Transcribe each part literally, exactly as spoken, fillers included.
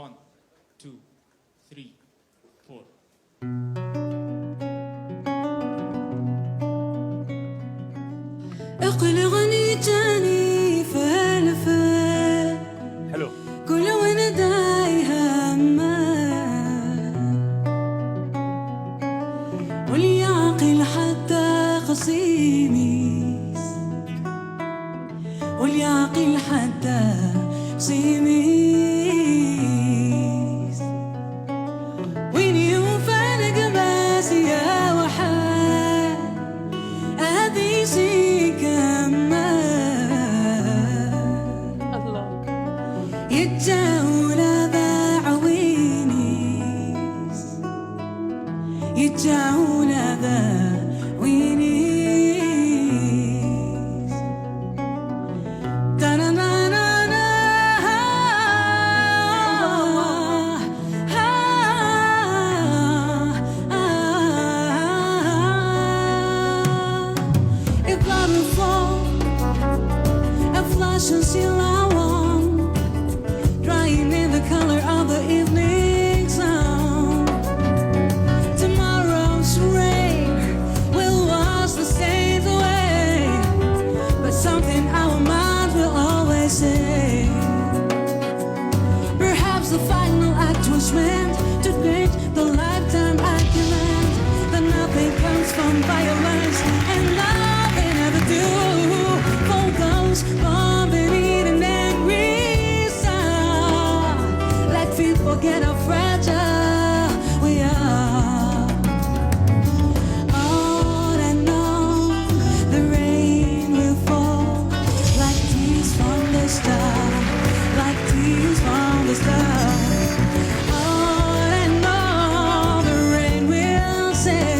One, two, three, four. اقلغني جاني فالفات. Hello. كل وين دايها ما والياقي لحتى قصيميس. والياقي لحتى قصيميس. وين يوفالك بس يا وحال. هذه شي كمان. يتجاولا ذا عوينيس. يتجاولا ذا عوينيس. Flash and seal I want, drying in the color of the evening sun. Tomorrow's rain will wash the stains away, but something our minds will always say. Perhaps the final act was meant to greet the lifetime argument. That nothing comes from violence and love they never do. For those born beneath an angry sun, let feet forget how fragile we are. On and on, the rain will fall like tears from the star, like tears from the star. On and on, the rain will say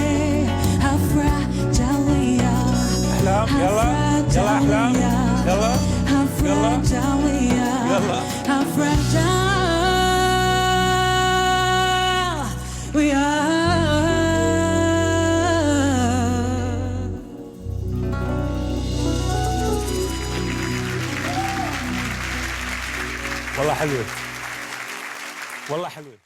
how fragile we are. أحلام، How يلا، يلا fragile أحلام، we are. يلا، How يلا. fragile we are. يلا. How fragile we are. والله حلوة. والله حلوة.